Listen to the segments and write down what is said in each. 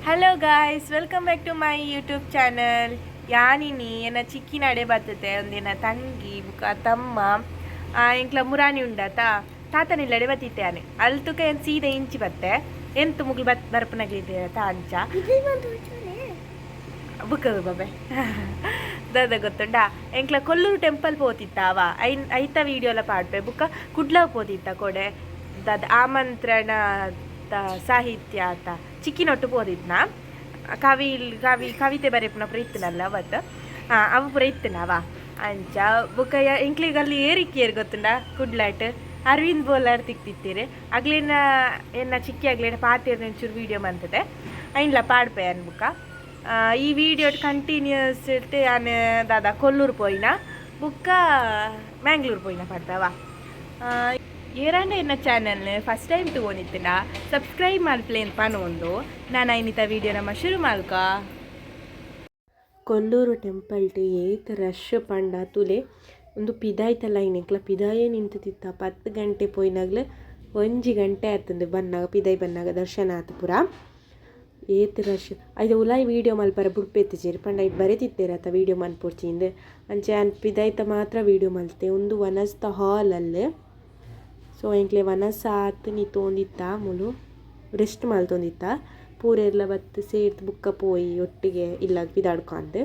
Hello guys, welcome back to my YouTube channel. ಯಾನಿನಿ ಎನ್ನ ಚಿಕ್ಕಿನಾಡೆ ಬರ್ತತೆ ಒಂದಿನ ತಂಗಿ ಬುಕ್ಕ ತಮ್ಮ ಎಂಕ್ಲ ಮುರಾನಿ ಉಂಡಾತ ತಾತನಿಲ್ಲಡೆ ಬತ್ತಿತ್ತೆ ಆನೆ ಅಲ್ತುಕ ಏನು ಸೀದಾ ಇಂಚಿ ಬತ್ತೆ ಎಂತ ಮುಗ್ಲು ಬತ್ ಬರ್ಪನಗ್ಲಿದ್ದೆ ಅಂಚ ಬುಕ್ಕ ಬಾಬೆ ದಾದ ಗೊತ್ತುಂಡಾ ಎಂಕ್ಲ ಕೊಲ್ಲೂರು ಟೆಂಪಲ್ ಪೋತಿತ್ತ ಅವ ಐನ್ ಐತ ವೀಡಿಯೋ ಎಲ್ಲ ಪಾಡ್ಪೆ ಬುಕ್ಕ ಕುಡ್ಲ ಪೋತಿತ್ತ ಕೊಡೆ ದಾದ ಆಮಂತ್ರಣ ಸಾಹಿತ್ಯ ಆತ ಚಿಕ್ಕಿನೊಟ್ಟು ಪೋದಿತ್ನ ಕವಿ ಕವಿ ಕವಿತೆ ಬರೆಪುನ ಪೂರ ಇತ್ತನಲ್ಲ ಅವತ್ತು ಅವು ಪೂರ ಇತ್ತನವ ಅಂಚ ಬುಕ್ಕ ಎಂಕ್ಲಿಗ್ ಅಲ್ಲಿ ಏರಿಕೆ ಗೊತ್ತುಂಡ ಕುಡ್ಲಾಟ್ ಅರವಿಂದ್ ಬೋಲಾರ್ ತಿಕ್ತಿತ್ತೀರಿ ಅಗ್ಲಿನ ಎನ್ನ ಚಿಕ್ಕಿ ಅಗ್ಲಿನ ಪಾತೇರ್ ಒಂಚೂರು ವೀಡಿಯೋ ಮಂತದೆ ಐನ್ಲ ಪಾಡ್ಪೆ ಅನ್ ಬುಕ್ಕ. ಈ ವಿಡಿಯೋ ಕಂಟಿನ್ಯೂಸ್ ಯಾನ್ ದಾದಾ ಕೊಲ್ಲೂರು ಪೋಯಿನ ಬುಕ್ಕ ಮ್ಯಾಂಗ್ಳೂರು ಪೋಯಿನ ಪಾಡ್ಪೆವ. ಏರಾಂಡ ಎನ್ನ ಚಾನಲ್ ಫಸ್ಟ್ ಟೈಮ್ ತಗೊಂಡಿತ್ತಿನ ಸಬ್ಸ್ಕ್ರೈಬ್ ಮಲ್ಪಲೆ ಪನೊಂದು ನಾನು ಐನಿತ ವೀಡಿಯೋ ನಮ್ಮ ಶುರು ಮಲ್ಕ. ಕೊಲ್ಲೂರು ಟೆಂಪಲ್ ಟು ಏತ್ ರಶ್ ಪಂಡ ತೂಲೆ ಉಂದು ಪಿದಾಯ್ತ ಲೈನ್ ಎಂಕ್ಲ ಪಿದಾಯೇ ನಿಂತುದಿತ್ತ 10 ಗಂಟೆ ಪೋಯಿನಾಗ್ಲ 1 ಗಂಟೆ ಆತುಂಡು ಬನ್ನಾಗ ಪಿದಾಯಿ ಬನ್ನಾಗ ದರ್ಶನ ಆತು ಪೂರ ಏತ್ ರಶ್. ಐತ ಉಲಾಯಿ ವೀಡಿಯೋ ಮಲ್ಪರ ಬುಡ್ಪೆತ್ತಿಜೆರ್ ಪಂಡ ಐಟ್ ಬರೆತಿತ್ತೆರ್ ಅತ ವೀಡಿಯೋ ಮನ್ಪೊಡ್ಚಿ ಇಂದ್. ಅಂಚ ಯಾನ್ ಪಿದಾಯ್ತ ಮಾತ್ರ ವೀಡಿಯೋ ಮಲ್ತೆ. ಉಂದು ವನಸ್ದ ಹಾಲ್ ಅಲ್ಲ್. ಸೊ ಎಂಕ್ಲೆ ವನಸ್ ಆತ್ ನಿತೊಂದಿತ್ತ ಮೂಲು ರೆಸ್ಟ್ ಮಲ್ತೊಂದಿತ್ತ ಪೂರೆರ್ಲ ಬತ್ತ್ ಸೇರ್ದ್ ಬುಕ್ಕ ಪೋಯಿ ಒಟ್ಟಿಗೆ ಇಲ್ಲಗ್ ಪಿದಾಡ್ಕೊಂದು.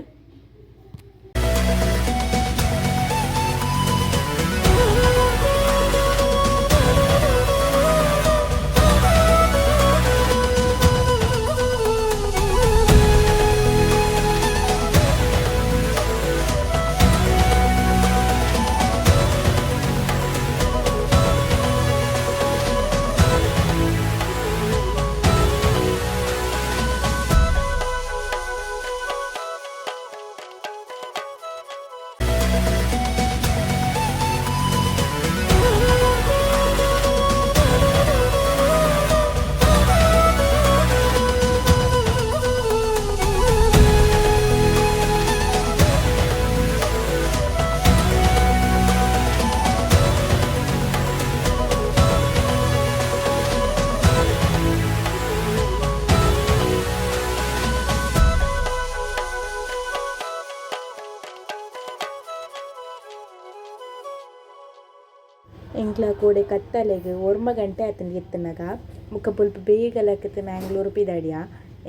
ಎಂಕ್ಲ ಕೋಡೆ ಕತ್ತಲೆಗ್ 9 ಗಂಟೆ ಆತುಂಡು ಎತ್ತುನಗ ಬೊಕ್ಕ ಬೊಲ್ಪ ಬೇಗ ಲಕ್ಕುದು ಮ್ಯಾಂಗ್ಳೂರು ಪಿದಾಡಿಯ.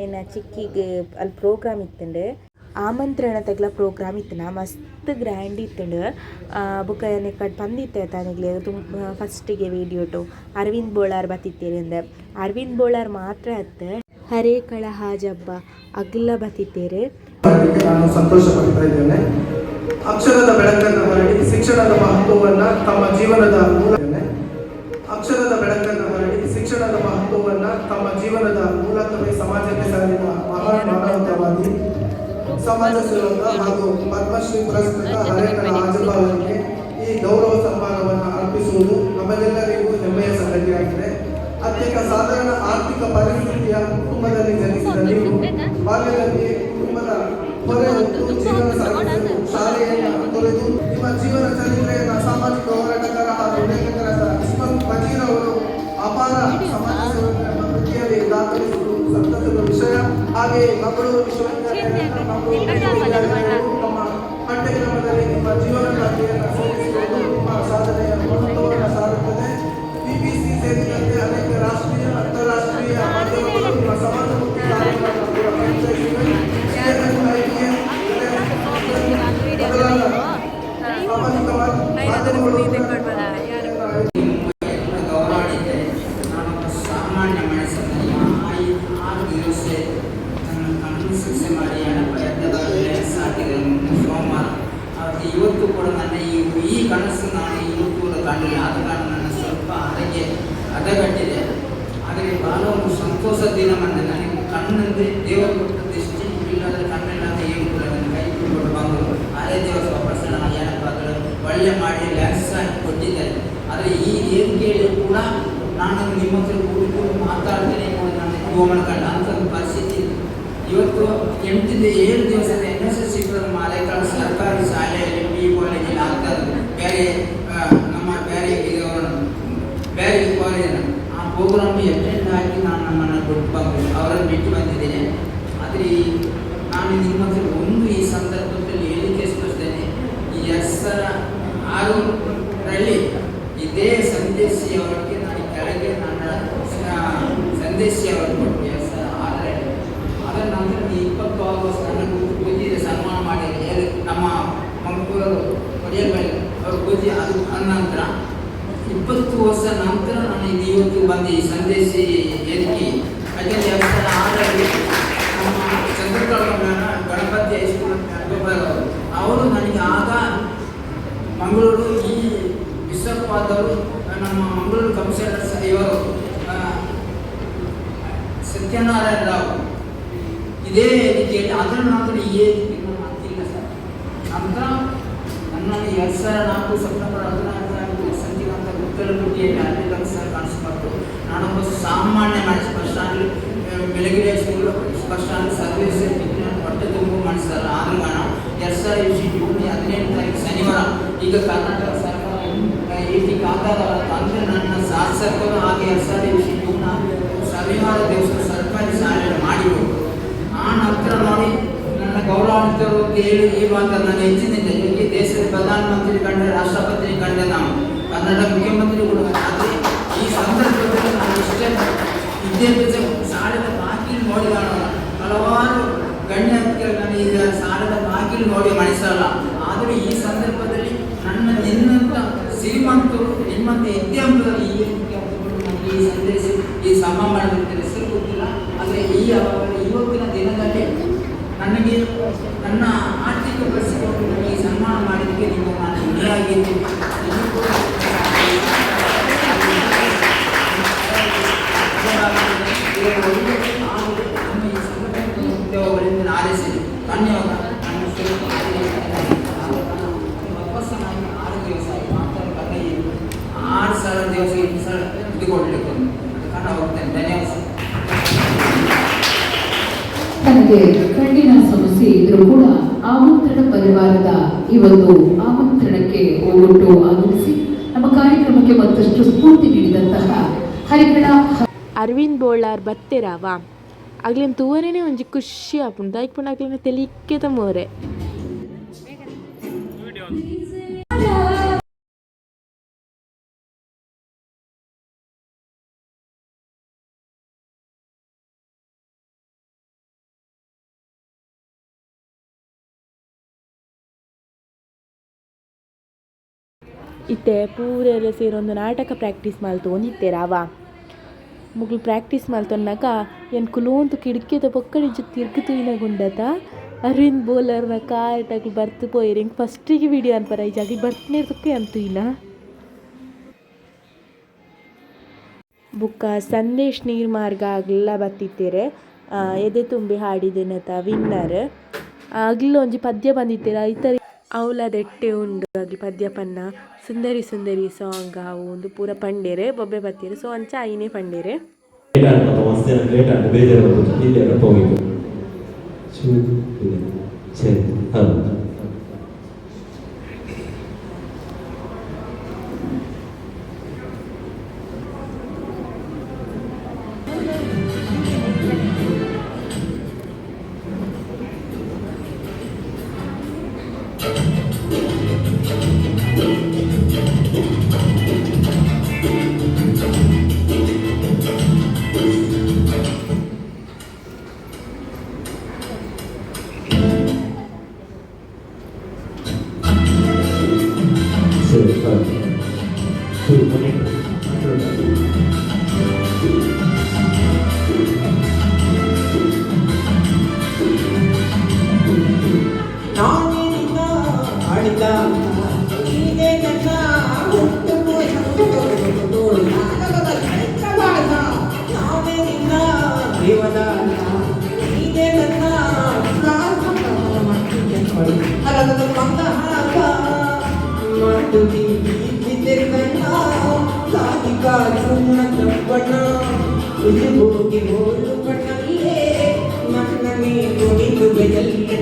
ಎನ್ನ ಚಿಕ್ಕಿಗ್ ಅಲ್ ಪ್ರೋಗ್ರಾಮ್ ಇತ್ತುಂಡು, ಆಮಂತ್ರಣ ತಗ್ಲ ಪ್ರೋಗ್ರಾಮ್ ಇತ್ತುನ ಮಸ್ತ್ ಗ್ರ್ಯಾಂಡ್ ಇತ್ತುಂಡು. ಬೊಕ್ಕ ಯಾನ್ ಕಟ್ ಪಂದಿತ್ತೆ ತಾನಿಗ್ಲೆ ತುಂಬ ಫಸ್ಟಿಗೆ ವೀಡಿಯೋಟು ಅರವಿಂದ್ ಬೋಳಾರ್ ಬತ್ತಿತ್ತೆರ್. ಅರವಿಂದ್ ಬೋಳಾರ್ ಮಾತ್ರ ಅತ್ತ್, ಹರೇಕಳ ಹಾಜಬ್ಬ ಅಗ್ಲ ಬತ್ತಿತ್ತೆರ್. ನಾನು ಸಂತೋಷ ಪಡ್ತಾ ಇದ್ದೇನೆ. ಅಕ್ಷರದ ಬೆಳಕನ್ನು ಹರಡಿ ಶಿಕ್ಷಣದ ಮಹತ್ವವನ್ನ ತಮ್ಮ ಜೀವನದ ಮೂಲ ಅಕ್ಷರದ ಬೆಳಕನ್ನು ಹರಡಿ ಶಿಕ್ಷಣದ ಮಹತ್ವವನ್ನ ತಮ್ಮ ಜೀವನದ ಮೂಲಕವೇ ಸಮಾಜಕ್ಕೆ ಸಾರಿದ ಮಹಾನ್ ಮಾನವತಾವಾದಿ, ಸಮಾಜ ಸೇವಕ ಹಾಗೂ ಪದ್ಮಶ್ರೀ ಪುರಸ್ಕೃತ ಹರೇಕಳ ಹಾಜಬ್ಬ ಅವರಿಗೆ ಈ ಗೌರವ ಸನ್ಮಾನವನ್ನು ಅರ್ಪಿಸುವುದು ನಮಗೆಲ್ಲರಿಗೂ ಹೆಮ್ಮೆಯ ಸಂಗತಿಯಾಗಿದೆ. ಅತ್ಯಂತ ಸಾಧಾರಣ ಆರ್ಥಿಕ ಪರಿಸ್ಥಿತಿಯ ಕುಟುಂಬದಲ್ಲಿ ಜನಿಸಿದ ನೀವು ಬಾಲ್ಯದಲ್ಲಿ ಕುಟುಂಬದ ಹೊರೆ ಹೊತ್ತು ಜೀವನ ಸಾಗಿಸಲು ಶಾಲೆಯನ್ನು ತೊರೆದು ನಿಮ್ಮ ಜೀವನ ಚರಿತ್ರೆಯನ್ನು ಸಾಮಾಜಿಕ ಹೋರಾಟಗಾರ ಹಾಗೂ ಲೇಖಕರಾದ ಇಸ್ಮತ್ ಬಜೀರ್ ಅವರು ಅಪಾರ ಸಮಾಜ ಸೇವಕರ ಕೃತಿಯಲ್ಲಿ ದಾಖಲಿಸುವುದು ಸಂತಸದ ವಿಷಯ. ಹಾಗೆಯೇ ಮಂಗಳೂರು ವಿಶ್ವವಿದ್ಯಾಲಯದ ಮಂಗಳೂರು ವಿಶ್ವವಿದ್ಯಾಲಯವು ತಮ್ಮ ಪಠ್ಯಕ್ರಮದಲ್ಲಿ ನಿಮ್ಮ ಜೀವನ ಕಥೆಯನ್ನು ಸೇರಿಸುವುದು ನಿಮ್ಮ ಸಾಧನೆಯ ಮಹತ್ವವನ್ನು ಸಾರುತ್ತದೆ. ಬಿಬಿಸಿ ಸೇರಿದಂತೆ ಅನೇಕ ರಾಷ್ಟ್ರೀಯ, ಅಂತಾರಾಷ್ಟ್ರೀಯ ಮಾಧ್ಯಮಗಳು ನಿಮ್ಮ ಸಮಾಜಮುಖಿ ಕಾರ್ಯಗಳನ್ನು ಕೂಡ ಪರಿಚಯಿಸಿವೆ. CNN, IBN ಮೊದಲಾದ ಸಾಮಾಜಿಕ ಮಾಧ್ಯಮಗಳು ಗೌರವಿದೆ. ನಾನೊಬ್ಬ ಸಾಮಾನ್ಯ ಮನುಷ್ಯನಲ್ಲ. 6 ದಿವಸ ನನ್ನ ಕಣ್ಣು ಚಿಕಿತ್ಸೆ ಮಾಡಿ 2 ಲೆನ್ಸ್ ಹಾಕಿದೆ ಸೋಮವಾರ. ಅದಕ್ಕೆ ಇವತ್ತು ಕೂಡ ನನ್ನ ಈ ಈ ಕನಸು ನಾನು ಇವತ್ತು ಕೂಡ ಕಂಡಿಲ್ಲ. ಆದ ಕಾರಣ ನನ್ನ ಸ್ವಲ್ಪ ಆರೋಗ್ಯ ಹದಗಟ್ಟಿದೆ. ಆದರೆ ಭಾಳ ಒಂದು ಸಂತೋಷ ದಿನ ಬಂದೆ. ನನಗೆ ಕಣ್ಣಂದರೆ ದೇವರು ಕೊಟ್ಟ ದೃಷ್ಟಿ ಇಲ್ಲದ್ರೆ ಕಣ್ಣಿಲ್ಲದೆ ಏನು ಕೂಡ ನನ್ನ ಕೈ ಕೊಟ್ಟು ಬಂದು ಅದೇ ದಿವಸ ಆಪರೇಷನ್ ಏನಪ್ಪ ಅಂದರೆ ಒಳ್ಳೆ ಮಾಡಿ ಲೆನ್ಸ್ ಹಾಕಿ ಕೊಟ್ಟಿದ್ದಾರೆ. ಆದರೆ ಈ ವೇದಿಕೆಯಲ್ಲಿ ಕೂಡ ನಾನು ನಿಮ್ಮ ಹತ್ರ ಕೂಡಿಕೊಂಡು ಮಾತಾಡ್ತೇನೆ ಕೂಡ ನನ್ನ ಗೋಮನ ಕಂಡ ಅಂಥ ಒಂದು ಪರಿಸ್ಥಿತಿ ಇದೆ. ಇವತ್ತು 8 7 ದಿವಸದ ಎನ್ಎಸ್ಎಸ್ ಶಿಬಿರದ ಮಾಲೇಕಳ ಸರ್ಕಾರಿ ಶಾಲೆಯಲ್ಲಿ ಪಿ ಕಾಲೇಜಲ್ಲಿ ಆಗ್ತಾ ಇದೆ. ಬೇರೆ ನಮ್ಮ ಬೇರೆ ಇದು ಬೇರೆ ಕಾಲೇಜಿನ ಆ ಪ್ರೋಗ್ರಾಮ್ ಅಟೆಂಡ್ ಆಗಿ ನಾನು ನಮ್ಮನ್ನು ಕೊಟ್ಟು ಬಂದು ಅವರನ್ನು ಬಿಟ್ಟು ಬಂದಿದ್ದೇನೆ. ಆದರೆ ಈ ನಾನು ನಿಮ್ಮ ಹತ್ರ ಒಂದು ಈ ಸಂದರ್ಭದಲ್ಲಿ ಹೇಳಿಕೆ ಸ್ಪಷ್ಟನೆ, ಈ 2006ರಲ್ಲಿ ಇದೇ ಸಂದೇಶಿ ಅವರಿಗೆ ನಾನು ಕೆಳಗೆ ನನ್ನ ಸಂದೇಶಿ ಅವರು ಕೊಟ್ಟು 2006ರಲ್ಲಿ, ಅದರ ನಂತರ 20 ಆಗಸ್ಟ್ ನನ್ನ ಪೂಜೆ ಸನ್ಮಾನ ಮಾಡಿ ನಮ್ಮ ಮಂಗಳೂರು ಒಡೆಯಬಳ್ಳಿ ಅವರು ಪೂಜೆ, ಅದು ನಂತರ 20 ವರ್ಷ ನಂತರ ನಾನು ಇದು ಇವತ್ತು ಬಂದು ಈ ಸಂದೇಶಿ ವೇದಿಕೆ. ಯಾಕೆಂದರೆ 2006ರಲ್ಲಿ ನಮ್ಮ ಚಂದ್ರಕಲಾ ಗಣಪತಿ ಹೈಸ್ಕೂಲ್ ಅವರು ಅವರು ನನಗೆ ಆಗ ಮಂಗಳೂರು ಈ ವಿಶ್ವಪಾದವರು ನಮ್ಮ ಮಂಗಳೂರು ಕಮಿಷನರ್ ಇವರು ಸತ್ಯನಾರಾಯಣ ರಾವ್ ಇದೇ ವೇದಿಕೆಯಲ್ಲಿ, ಅದರ ನಂತರ ಈ ವೇದಿಕೆ ನಾನು ಹತ್ತಿಲ್ಲ ಸರ್. ನಂತರ ನನ್ನನ್ನು 2004 ಸೆಪ್ಟೆಂಬರ್ 14 ತಾರೀಕು ಸಂಜೀವಂತ ಗುತ್ತಲಗುಟ್ಟಿಯಲ್ಲಿ ಅಲ್ಲಿ ಸರ್ ಕಾಣಿಸ್ಬಾರ್ದು. ನಾನೊಬ್ಬ ಸಾಮಾನ್ಯ ಮನುಷ್ಯ, bus stand Belagere school bus stand service ಹೊಟ್ಟೆ ತುಂಬ ಮನುಷ್ಯರಲ್ಲ. ಆದರೂ ನಾನು 2000 ಜೂನ್ 18 ತಾರೀಕು ಶನಿವಾರ ಈಗ ಕರ್ನಾಟಕ ಸರ್ಕಾರ ಎ ಟಿ ಖಾತಾರ ತಂದೆ ನನ್ನ ಶಾಸಕರು ಹಾಗೆ 2000 ಜೂನ್ ಶನಿವಾರ ದಿವಸ ಸರ್ಕಾರಿ ಶಾಲೆಯನ್ನು ಮಾಡಿಕೊಟ್ಟು ಆ ನಂತರ ನೋಡಿ ನನ್ನ ಗೌರವಾನ್ವಿತರು ಅಂತ ಹೇಳಿ ಈ ಮಾತು ನಾನು ಹೆಚ್ಚಿನಿಂದ ಈಗ ದೇಶದ ಪ್ರಧಾನಮಂತ್ರಿ ಕಂಡೆ, ರಾಷ್ಟ್ರಪತಿ ಕಂಡೆ, ನಾವು ಕರ್ನಾಟಕ ಮುಖ್ಯಮಂತ್ರಿ ಕೂಡ. ಆದರೆ ಈ ಸಂದರ್ಭದಲ್ಲಿ ನಾನು ಇಷ್ಟೇ ವಿದ್ಯಾಭ್ಯಾಸ ಶಾಲೆದ ಬಾಗಿಲು ನೋಡಿದ ಹಲವಾರು ಗಣ್ಯ ನಾನು ಈಗ ಶಾಲೆದ ಬಾಗಿಲು ನೋಡಿ ಮನಸ್ಸಲ್ಲ. ಆದರೆ ಈ ಸಂದರ್ಭದಲ್ಲಿ ನನ್ನ ನಿನ್ನಂಥ ಶ್ರೀಮಂತರು ನಿಮ್ಮಂಥ ವಿದ್ಯಾವಂತರು ಈ ನನಗೆ ಈ ಸಂದೇಶ ಈ ಸಭಾ ಮಾಡಿದ ಹೆಸರು ಗೊತ್ತಿಲ್ಲ. ಆದರೆ ಈ ಇವತ್ತಿನ ದಿನದಲ್ಲಿ ನನಗೆ ನನ್ನ ಆರ್ಥಿಕ ಪರಿಸ್ಥಿತಿಯನ್ನು ನನಗೆ ಸನ್ಮಾನ ಮಾಡಿದ್ದಕ್ಕೆ ನಿಮ್ಮ ನಾನು ಋಣಿಯಾಗಿದ್ದೀನಿ. ನಮ್ಮ ಈ ಸಂಘಟನೆ ಉದ್ಯೋಗಗಳಿಂದ ಆರಿಸಿ ಧನ್ಯವಾದ. ನನ್ನ ವಾಪಸ್ ನಾನು 6 ದಿವಸ ಮಾತಾಡ 6,000 ದಿವಸ 8,000 ಇದು ಕೊಡಲಿಕ್ಕೆ ಒಂದು ಕಾರಣ ಹೋಗ್ತೇನೆ. ಧನ್ಯವಾದ. ತನಗೆ ಕಣ್ಣಿನ ಸಮಸ್ಯೆ ಇದ್ರೂ ಕೂಡ ಆಮಂತ್ರಣ ಪರಿವಾರದ ಈ ಒಂದು ಆಮಂತ್ರಣಕ್ಕೆ ಓಗೊಟ್ಟು ಆಗಮಿಸಿ ನಮ್ಮ ಕಾರ್ಯಕ್ರಮಕ್ಕೆ ಮತ್ತಷ್ಟು ಸ್ಫೂರ್ತಿ ನೀಡಿದಂತಹ ಹರಿಕಳ ಅರವಿಂದ್ ಬೋಳಾರ್ ಬತ್ತೆರಾವ ಅಗ್ಲಿನ ತೂವರೇನೆ ಒಂಜಿ ಖುಷಿ ಆಪುಂಡು ದಾಯ್ಕ್ ಪಂಡ ಅಗ್ಲಿನ ತೆಲಿಕ್ಕೆದ ಮೋರೆ. ಇತ್ತೆ ಪೂರೆಲ್ಲ ಸೇರೊಂದು ನಾಟಕ ಪ್ರಾಕ್ಟೀಸ್ ಮಲ್ತೊಂದಿತ್ತೆರ್ ಅವ ಮೊಕ್ಲು ಪ್ರಾಕ್ಟೀಸ್ ಮಲ್ತೊನ್ನಗ ಏನ್ ಕುಲೋಂತು ಕಿಟಕಿದ ಪೊಕ್ಕಡಿಂಚ ತಿರ್ಗ್ ತೂಯಿನ ಗುಂಡತ ಅರವಿಂದ್ ಬೋಲರ್ನ ಕಾರ್ ಅಕ್ಲು ಬರ್ತ್ ಪೋಯೆರ್. ಎಂಕ್ ಫಸ್ಟಿಗೆ ವೀಡಿಯೋ ಅನ್ಪರ ಇಜ್ಜಿ, ಅಕ್ಲು ಬರ್ತ್ನೇರ್ ತುಕ್ಕ ಯಾನ್ ತೂಯಿನ. ಬೊಕ್ಕ ಸಂದೇಶ್ ನೀರ್ಮಾರ್ಗ ಅಗ್ಲ್ಲ ಬತ್ತಿತ್ತೆರ್ ಎದೆ ತುಂಬಿ ಹಾಡಿದೆನತ ವಿನ್ನರ್. ಅಗ್ಲ್ ಒಂಜಿ ಪದ್ಯ ಪಂದಿತ್ತೆರ್ ಐತ ಅವ್ಲ ದೆಟ್ಟೆ ಉಂಡು. ಅಗ್ಲ್ ಪದ್ಯ ಪನ್ನ ಸುಂದರಿ ಸುಂದರಿ ಸಾಂಗ್ ಅವು ಉಂದು ಪೂರ ಪಂಡೆರ್, ಬೊಬ್ಬೆ ಪತ್ತಿಯೆರ್. ಸೊ ಅಂಚ ಐನೆ ಪಂಡೆರ್. ಲೇಟ್ ಆಂಡ್ ಮತ್ತು ಮಸ್ತ್ ಜನ ಲೇಟ್ ಆಂಡ್ ಬೇಜಾರು ಇಲ್ಲಿ ಹೋಗಿದ್ದು ಸರಿ. ಹೌದು. ಸರಿ, ಹೌದು. ನಾನೇ ನಿನ್ನ ಅಳಿದ, ನೀನೇ ನನ್ನ ಹುಟ್ಟು. ನಾನೇ ನಿನ್ನ ದೇವದಾನ, ನೀನೇ ನನ್ನ ಮಂದಹಾಸ ಹೋಗಿ ಹೋಲು ಬಣ್ಣಲ್ಲೇ ನನ್ನನೇ ನುಡಿದುವೆಯಲ್ಲೇ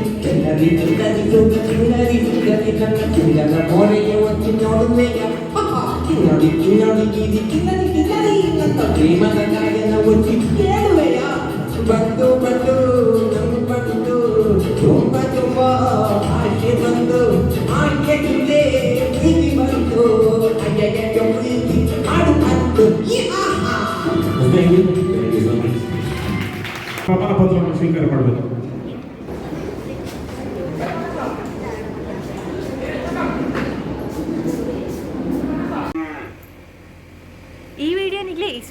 ಸುಂದರಿ ಸುಂದರಿ ನನ್ನ ಕಿಂದನ ಮೋರೆಯ ಒತ್ತಿ ನೋಡುವೆಯ. ಕಿನ್ನಡಿ ಕಿನ್ನಡಿ ಕಿದಿ ಕಿನ್ನಡಿ ಕಿನ್ನಡಿ ನನ್ನ ಪ್ರೇಮದ ಗಾಯನ ಒತ್ತಿ ಕೇಳುವೆಯ.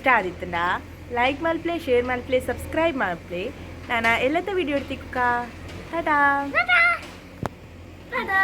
ಇಷ್ಟ ಆದಿತ್ತಂಡ ಲೈಕ್ ಮಲ್ಪ್ಲೆ, ಶೇರ್ ಮಲ್ಪ್ಲೆ, ಸಬ್ಸ್ಕ್ರೈಬ್ ಮಲ್ಪ್ಲೆ. ನಾನು ಎಲ್ಲದ ವಿಡಿಯೋ ತಿಕ್ಕ. ಟಾಟಾ. ಟಾಟಾ.